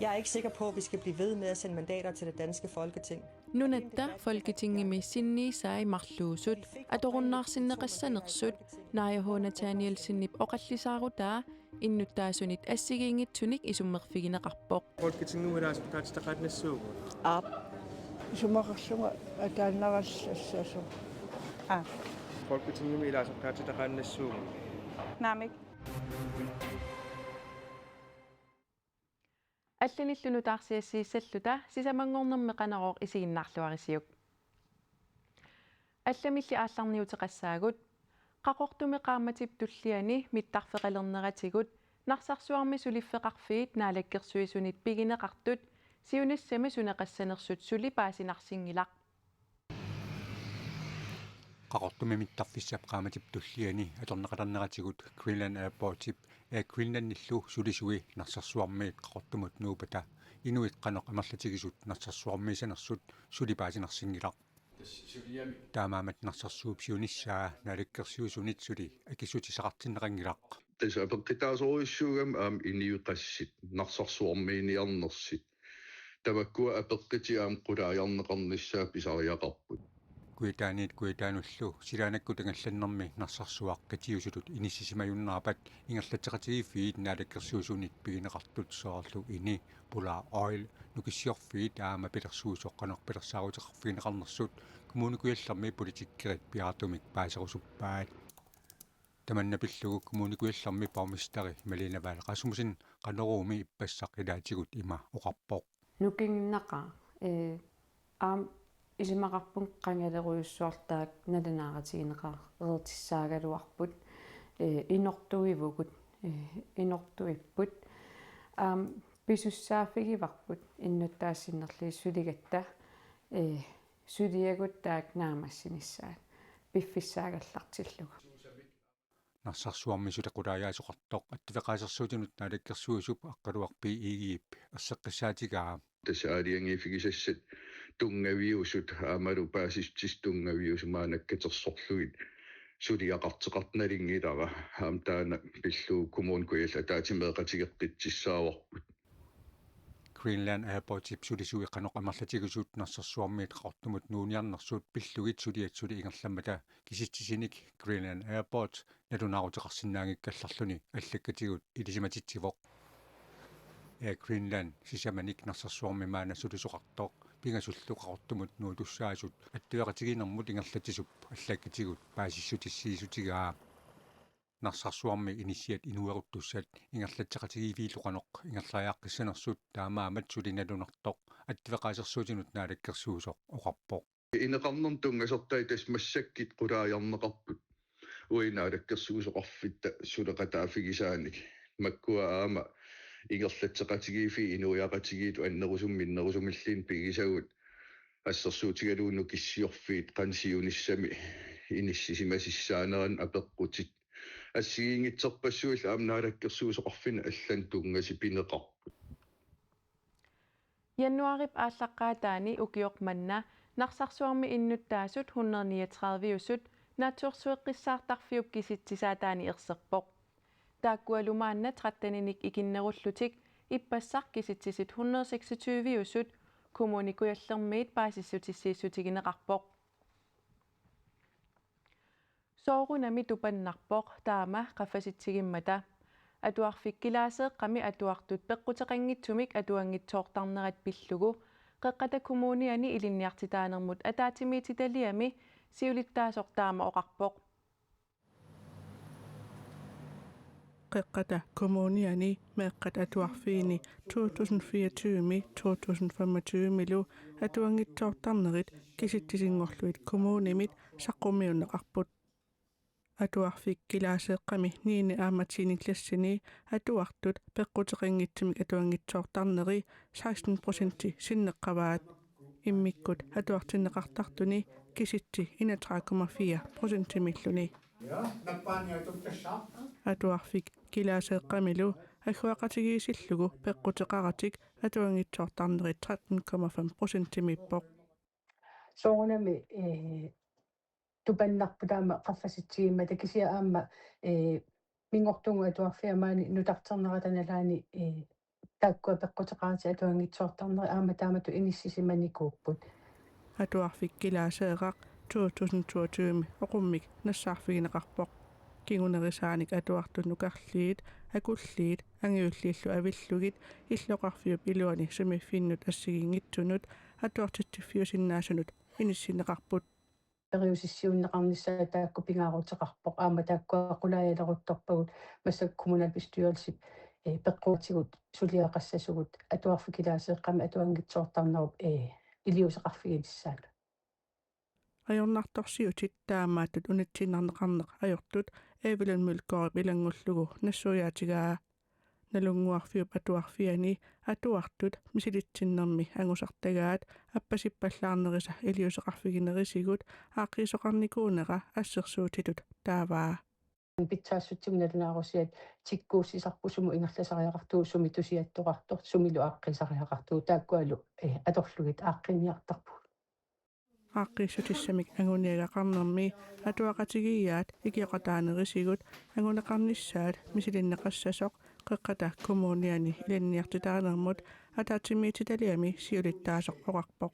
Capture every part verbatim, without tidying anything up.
Jeg er ikke sikker på, at vi skal blive ved med at sende mandater til det danske Folketing. Nunatta Folketingimi sinniisai marluusut atorunnaarsinneqassanersut Naaja H. Nathanielsenip oqallisaarutaa innuttaasunit assigiinngitsunik isummerfigineqarpoq. Folketingimi ilaasortaatitaqaannassuugut. Aap. Isumaqarlunga ataannarallassasoq. Aap. Folketingimi ilaasortaatitaqaannassuugut. Naamik. Allanillu nutaarsiassiissalluta sisamanngornermi Qanorooq isiginnaarluarisiuk. Allamilli aallarniuteqassaagut. Qaqortumi qaammatip tulliani mittarfeqalerneratigut Narsarsuarmi suliffeqarfiit Naalakkersuisunit pigineqartut siunissami suneqassanersut suli paasinarsinngilaq. Qaqortumi mittarfissap qaammatip tulliani atorneqalerneratigut Greenland Airportip Air Greenlandillu sulisui Narsarsuarmiit Qaqortumut nuuppata inuit qanoq amerlatigisut Narsarsuarmiissanersut suli paasinarsinngilaq. Taamaammat Narsarsuup siunissaa Naalakkersuisunit suli akissutissaqartinneqanngilaq. Tassa apeqqutaasorujussuugami aamma inuit qassit Narsarsuarmiiniarnersut. Tamakkua apeqqutit aamma qulaajarneqarnissaat pisariaqarput. Kujataaniit Kujataanullu silaannakkut angallannermi Narsarsuaq qitiusutut inissisimajunnaarpat ingerlatseqatigiiffiit Naalakkersuisunit pigineqartut soorlu ini, Polar Oil, Nukissiorfiit aamma pilersuisoq qanoq pilersaaruteqarfigineqarnersut Kommune Kujallermi politikerit piaartumik paaserusuppaat. Tamanna pillugu Kommune Kujallermi borgmesteri Malene Vahl Rasmussen Qanoruumi ippassaq ilaatigut ima oqarpoq. Nukinginnaqaaq, ee, aamma isumaqarpunga qangalerujussuartaaq nalunaarutigineqareertussaagaluarput, ee, inortuivugut, ee, inortuipput. Aamma pisussaaffigivarput innuttaasut sinnerlugit suligatta, ee, suliagut taakku naammassinissaat piffissaagallartillugu. Narsarsuarmi suli qulaajaasoqartoq attaveqaasersuutinut Naalakkersuisup aqqaluaq B. Egedep erseqqissaatigaa. Tassa aalajangiiffigisassat tunngaviusut aammalu paasissutissat tunngaviusut maanna katersorlugit suliaqartoqartoq nalunngilara, aamma taanna pillugu Kommune Kujalleq ataatsimeeqatigeqqissaavarput. Greenland Airportip sulisui qanoq amerlatigisut Narsarsuarmiit Qaqortumut nuuniarnersut pillugit suliat suli ingerlammata kisitsisinik Greenland Airport nalunaaruteqarsinnaanngikkallarluni allakkatigut ilisimatitsivoq. Air Greenland sisamanik Narsarsuarmi maanna sulisoqartoq pingasullu Qaqortumut nuutussaasut attaveqatigiinnermut ingerlatsisup allakkatigut paasissutissiissutigaa. Narsarsuarmi inissiat inueruttussat ingerlatseqatigiiffiillu qanoq ingerlariaaqqissanersut taamaammat suli nalunartoq attaveqaasersuutinut Naalakkersuisoq oqarpoq. Ineqarnermut tunngasortai tassa massakkut qulaajarneqarput. Uagut Naalakkersuisoqarfitta suleqataaffigisaanik. Makkua aamma ingerlatseqatigiiffiit inuiaqatigiittut annerusumik minnerusumilluunniit pigisagut assersuutigalugu Nukissiorfiit qanoq siunissami inissisimassanerannut apeqqutit. Assigiinngitsorpassuillu aamma Naalakkersuisoqarfinni allanut tunngasut pineqarput. Januaarip aallaqqaataani ukioq manna Narsarsuarmi innuttaasut hundrede niogtredive-usut naatsorsueqqissaartarfiup kisitsisaataani erserpoq. Taakkualu maanna tretteninik ikinnerullutik ippassaq kisitsisit hundrede seksogtyve-usut Kommune Kujallermiit paasissutissiissutigineqarpoq. Soorunami tupannarpoq taama qaffasitsigimmata. Atuarfik Kilaaseeqqami atuartut peqquteqanngitsumik atuanngitsoortarnerat pillugu Qeqqata Kommuniani ilinniartitaanermut ataatsimiititaliami siulittaasoq taama oqarpoq. Qeqqata Kommuniani meeqqat atuarfiini to tusind fireogtyve-mi to tusind femogtyve-milu atuanngitsoortarnerit kisitsisinngorlugit kommunimit saqqummiunneqarput. Atuarfik Kilaaseeqqami niende aamma tiende klassini atuartut peqquteqanngitsumik atuanngitsoortarneri seksten procenti sinneqqavaat. Immikkut atuartinneqartartuni kisitsi enogtredive komma fire procentimilluni. Atuarfik Kilaaseeqqamilu agguaqatigiissillugu peqquteqaratik atuanngitsoortarnerit tretten komma fem procentimiippoq. Soorunami, eh, tupannarpoq taama qaffasitsigimmata, kisianni aamma, eh, minngortuugut atuarfia maani nutarternerata nalaani, eh, Taakkua peqquteqaratik atuanngitsoortarnerit aamma taamatut inissisimanikuupput. Atuarfik Kilaaseeraq to tusind toogtyve oqummik nassaarfigineqarpoq. Kingunerisaanik atuartut nukarliit, akulliit, angajulliillu avillugit illoqarfiup iluani sumiiffinnut assigiinngitsunut atuartitsiffiusinnaasunut inissinneqarput. Periusissiuunneqarnissaa taakku pingaaruteqarpoq, aamma taakkua qulaajaleruttorpagut massakkut kommunalbestyrelsip, eh, peqquatigut suliaqassasugut Atuarfik Kilaaseeqqami atuanngitsoortarnerup, eh, iliuuseqarfiginissaanut. Ajornartorsiutit taamaattut unitsiinnarneqarneq ajortut Evelyn Mølgaardip ilanngullugu nassuiaatigaa. Nalunnguarfiup Atuarfiani atuartut misilitsinnermi angusartagaat appasippallaarnerisa iliuuseqarfiginerisigut aaqqiisoqarnikuunera assersuutitut taavaa. Pitsaassutsimut nalunaarusiat tikkuussisarput, sumut ingerlasariaqartugut, sumi tusiattoqartoq, sumilu aaqqiisariaqartugut, taakkualu, eh, atorlugit aaqqiiniartarpugut. Aaqqiissutissamik anguniagaqarnermi atuaqatigiiaat ikioqataanerisigut anguneqarnissaat misilinneqassasoq Qeqqata Kommuniani ilinniartitaanermut ataatsimiititaliami siulittaasoq oqarpoq.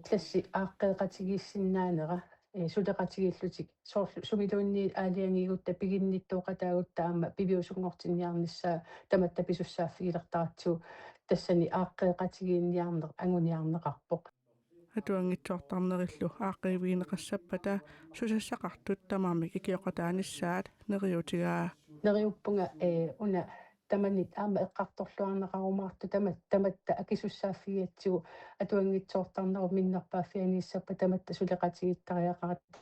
Klassi aaqqeeqatigiissinnaanera, eh, suleqatigiillutik, soorlu sumiluunniit aalajangiigutta piginnittooqataagutta aamma piviusunngortinniarnissaa tamatta pisussaaffigilertaratsigu, tassani aaqqeeqatigiinniarneq anguniarneqarpoq. Atuanngitsoortarnerillu aaqqiivigineqassappata susassaqartut tamarmik ikioqataanissaat neriuutigaa. Neriuppunga, eh, una tamanit aamma eqqartorluarneqarumaartoq tama-, tamatta akisussaaffigigatsigu atuanngitsoortarnerup minnerpaaffianiissappata tamatta suleqatigiittariaqartoq,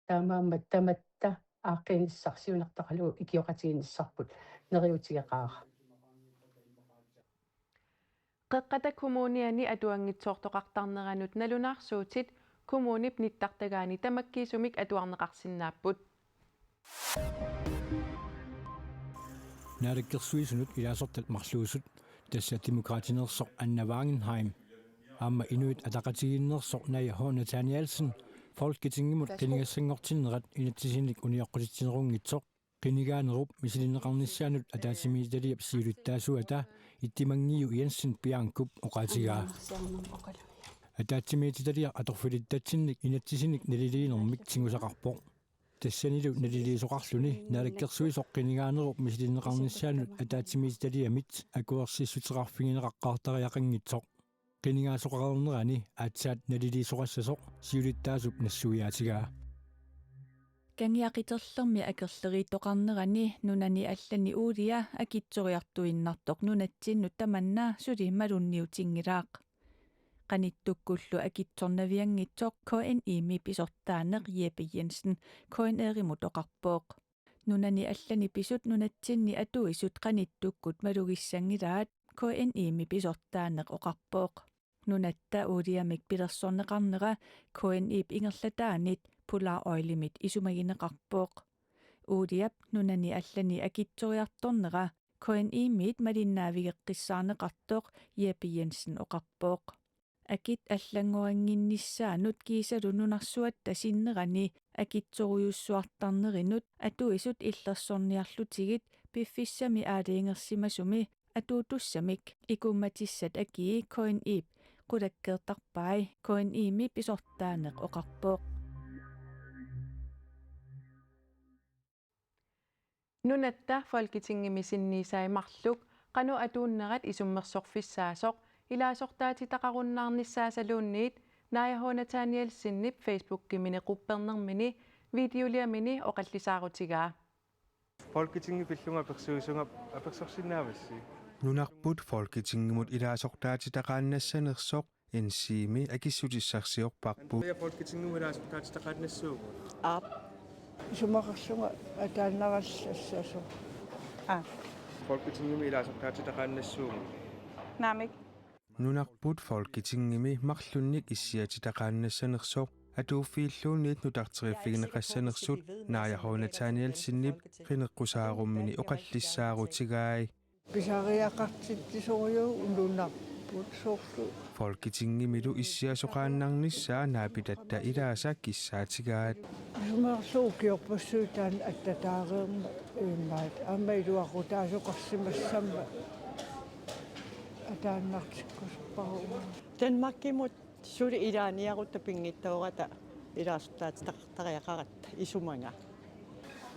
taamaammat tamatta aaqqiinissaq siunertaqalugu ikioqatigiinnissarput neriuutigeqaara. Qeqqata Kommuniani atuanngitsoortoqartarneranut nalunaarsuutit kommunip nittartagaani tamakkiisumik atuarneqarsinnaapput. Naalakkersuisunut ilaasortat marluusut, tassa Demokraatineersoq Anna Wangenheim aamma Inuit Ataqatigiinneersoq Naaja H. Nathanielsen Folketingimut qinigassanngortinnerat inatsisinik unioqqutitsinerunngitsoq. Qinigaanerup misilinneqarnissaanut ataatsimiititaliap siulittaasuata Ittimanngiu Jensen Biancop oqaatigaa. Ataatsimiititaliaq atorfilittatsinnik inatsisinik naliliinermik tigusaqarpoq. Tassanilu naliliisoqarluni Naalakkersuisoq qinigaanerup misilinneqarnissaanut ataatsimiititaliamit akuersissuteqarfigineqaqqaartariaqanngitsoq. Qinigaasoqarnerani aatsaat naliliisoqassasoq siulittaasup nassuiaatigaa. Kangia qiterlermi akerleriittoqarnerani nunani allani uulia akitsoriartuinnartoq nunatsinnut tamanna suli malunniutinngilaaq. Qanittukkullu akitsornavianngitsoq K N I-mi pisortaaneq Jeppe Jensen K N R-imut oqarpoq. Nunani allani pisut nunatsinni atuisut qanittukkut malugissanngilaat, K N I-mi pisortaaneq oqarpoq. Nunatta uuliamik pilersorneqarnera K N I-p ingerlataanit Polar Oilimit isumagineqarpoq. Uuliap nunani allani akitsoriartornera K N I-miit malinnaavigeqqissaarneqartoq Jeppe Jensen oqarpoq. Akit allanngorinnginnissaanut kiisalu nunarsuatta sinnerani akitsorujussuartarnerinut atuisut illersorniarlutigit piffissami aalajangersimasumi atuutussamik ikummatissat akii K N I-p qulakkeertarpai, K N I-mi pisortaaneq oqarpoq. Nunatta Folketingimi sinniisai marluk qanoq atuunnerat isummersorfissaasoq ilaasortaatitaqarunnaarnissaasaluunniit Naaja H. Nathanielsenip Facebookimini quppernermini videoliamini oqallisaarutigaa. Folketingi pillunga apersuisunga apersorsinnaavassi? Nunarput Folketingimut ilaasortaatitaqaannassanersoq N C-mi akissutissarsiorparput. Naaja Folketingimi ilaasortaatitaqaannassuugut? Aap. Isumaqarlunga ataannarallassasoq. Aap. Folketingimi ilaasortaatitaqaannassuugut? Naamik. Nunarput Folketingimi marlunnik issiatitaqaannassanersoq atuuffiilluunniit nutarteriffigineqassanersut Naaja H. Nathanielsenip qineqqusaarummini oqallissaarutigai. Pisariaqartitsisorujuuvoq nunarput soorlu. Folketingimilu issiasoqaannarnissaa naapitatta ilaasa kissaatigaat. Isumaqarlunga ukiorpassuit taanna attataareermat imaat aamma iluaqutaasoqarsimassammat. Ataannartikkusupparuuvoq. Danmarkimut suli ilaaniarutta pinngitsoorata ilaasortaatitaqartariaqaratta isumaga.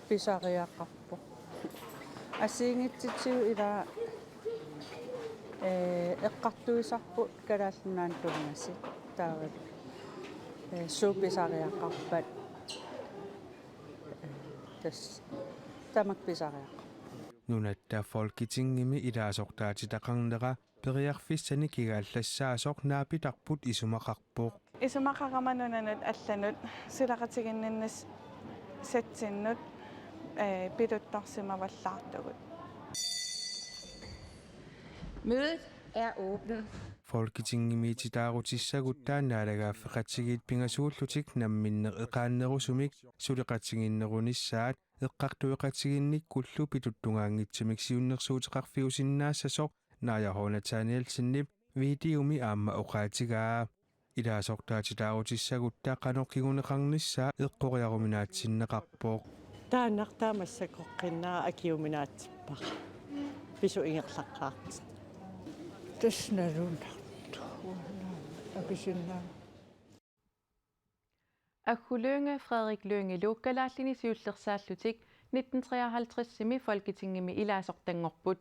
Pisariaqarpoq. Assigiinngitsutigut ilaa, ee, eqqartuisarput Kalaallit Nunaanni tunngasut taavalu, ee, suut pisariaqarpat, ee, tassa tamakku pisariaqarput. Nunatta Folketingimi ilaasortaatitaqarnera periarfissanik kigaallassaasoq naapitarput isumaqarpoq. Isumaqarama nunanut allanut suleqatiginninnissatsinnut, ee, pituttorsimavallaartugut. Mødet er åbnet. Folketingimiititaarutissagutta naalagaaffeqatigiit pingasuullutik namminneq eqaannerusumik suleqatiginnerunissaat eqqartueqatigiinnikkullu pituttungaanngitsumik siunnersuuteqarfiusinnaassasoq Naja H. Nathanielsenip videomi aamma oqaatigaa. Ilaasortaatitaarutissagutta qanoq kinguneqarnissaa eqqoriaruminaatsinneqarpoq. Taannartaa massakkut qinnaa akiuminaatsippara. Pisut ingerlaqqaartut. Tassa nalunnartoq. Akisinnaa. Aggu Lynge, Frederik Lyngelu kalaallini siullersaallutik nitten treoghalvtredsimi Folketingimi ilaasortanngorput.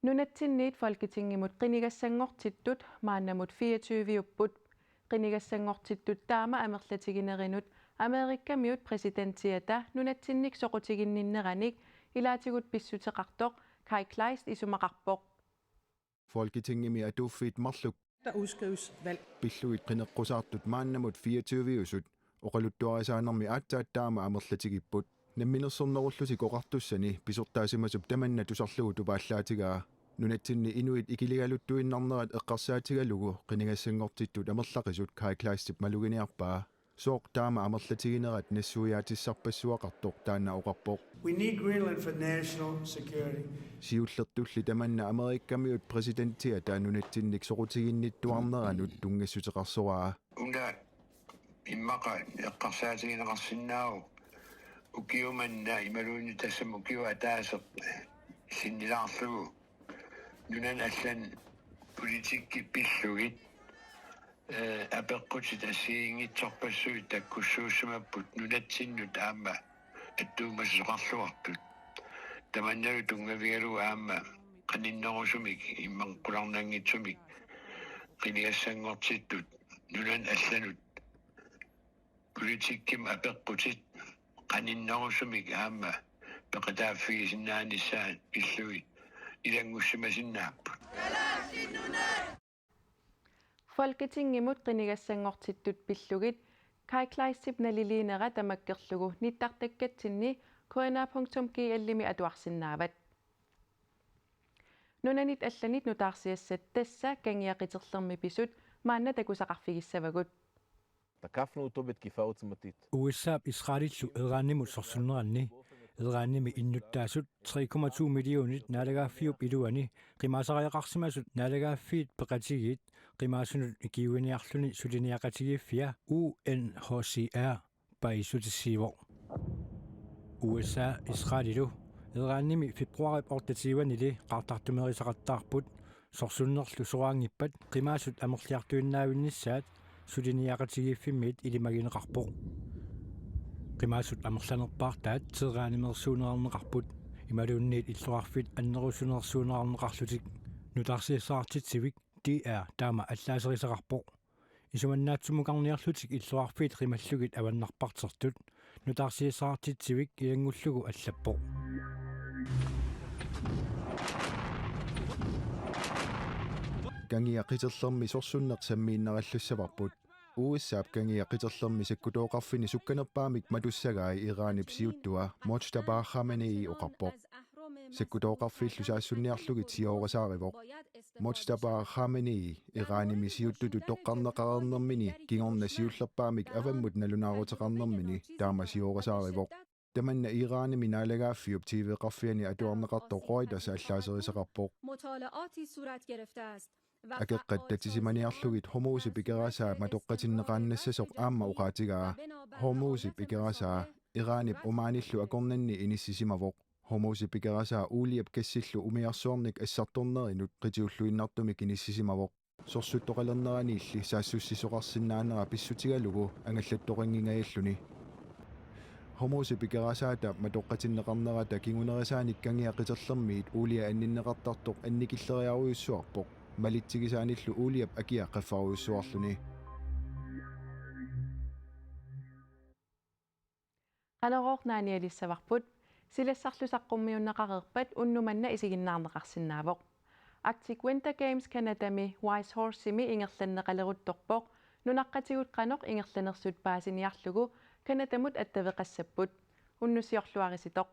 Nunatsinniit Folketingimut qinigassanngortittut maannamut fireogtyveupput. Qinigassanngortittut taama amerlatiginerinut Amerikamiut præsidentiata nunatsinnik soqutiginninneranik ilaatigut pissuteqartoq Kaj Kleist isumaqarpoq. Folketingimi atuuffiit marluk Der udskrives valg. Pillugit qineqqusaartut maannamut fireogtyveusut oqaluttuarisaanermi aatsaat taama amerlatigipput. Namminersornerullutik Oqartussani pisortaasimasup tamanna tusarlugu tupaallaatigaa. Nunatsinni inuit ikiligaluttuinnarnerat eqqarsaatigalugu qinigassanngortittut amerlaqisut Kaj Kleistip maluginiarpaa. Sooq taama amerlatiginerat nassuiaatissarpassuaqartoq taanna oqarpoq. We need Greenland for national security. Siullertulli tamanna Amerikamiut præsidentiata nunatsinnik soqutiginnittuarneranut tunngassuteqarsoraa. Una immaqa eqqarsaatigineqarsinnaavoq ukiumanna imaluunniit tassami ukioq ataaseq sinnilaarlugu nunanut allanut politikkit pillugit, ee, apeqqutit assigiinngitsorpassuit takkussuussimapput nunatsinnut aamma attuumassuseqarluartut. Tamannalu tunngavigalugu aamma qaninnerusumik immaqqularnanngitsumik qinigassanngortittut nunanut allanut politikkimut apeqqutit qaninnerusumik aamma peqataaffigisinnaanissaat pillugit ilanngussimasinnaavoq. Folketingimut qinigassanngortittut pillugit Kaj Kleistip naliliinera tamakkerlugu nittartakkatsinni K N R punktum G L-imi atuarsinnaavat. Nunanit allanit nutaarsiassat tassa Kangia Qiterlermi pisut maanna takusaqarfigissavagut. Takaafnuutubit kifautsumatit. U S A-p Israelillu Iranimut sorsunneranni. Iranimi innuttaasut tre komma to millionit naalagaaffiup iluani qimaasariaqarsimasut naalagaaffiit peqatigiit qimaasunut ikiuiniarluni suliniaqatigiiffia U N H C R paasissutissiivoq. U S A Israelilu Iranimi februaarip otteogtyve-nili qaartartumerisaqattaarput sorsunnerlu soraanngippat qimaasut amerliartuinnaavinnissaat suliniaqatigiiffimmiit ilimagineqarpoq. Qimaasut amerlanerpaartaat Teheranimeersuunerarneqarput imaluunniit illoqarfiit annerusunersuunerarneqarlutik. Nutaarsiassaqartitsivik D R taama allaaserisaqarpoq. Isumannaatsumukarniarlutik illoqarfiit qimallugit avannarpartertut nutaarsiassaqartitsivik ilanngullugu allappoq. Kangia Qiterlermi sorsunneq sammiinnarallassavarput. U S A-p Kangia Qiterlermi sakkutooqarfini sukkanerpaamik matussagai Iranip siuttua Mojtaba Khamenei oqarpoq. Sakkutooqarfiillu saassunniarlugit sioorasaarivoq. Mojtaba Khamenei Iranimi siuttutut toqqarneqareernermini kingorna siullerpaamik avammut nalunaaruteqarnermini taama sioorasaarivoq. Tamanna Iranimi naalagaaffiup T V-qarfiani atuarneqartoq Reuters allaaserisaqarpoq. مطالعاتی صورت گرفته است و Akeqqat tatisimaniarlugit Hormuzip ikerasaa matoqqatinneqaannassasoq aamma oqaatigaa. Hormuzip ikerasaa Iranip Omanillu akornanni inissisimavoq. Hormuzip pikerasaa uuliap gassillu umiarsuarnik assartornerinut qitiulluinnartumik inissisimavoq. Sorsuttoqalerneraniilli saassussisoqarsinnaanera pissutigalugu angallattoqanngingajalluni. Hormuzip pikerasaata matoqqatinneqarnerata kingunerisaanik kangia qiterlermiit uulia anninneqartartoq annikilleriarujussuarpoq, malitsigisaanillu uuliap akia qaffarujussuarluni. Qanorooq naanialissavarput, silassarlu saqqummiunneqareerpat unnuk manna isiginnaarneqarsinnaavoq. Arctic Winter Games Canadami Whitehorse-imi ingerlanneqaleruttorpoq, nunaqqatigut qanoq ingerlanersut paasiniarlugu Canadamut attaveqassapput. Unnussiorluarisitoq.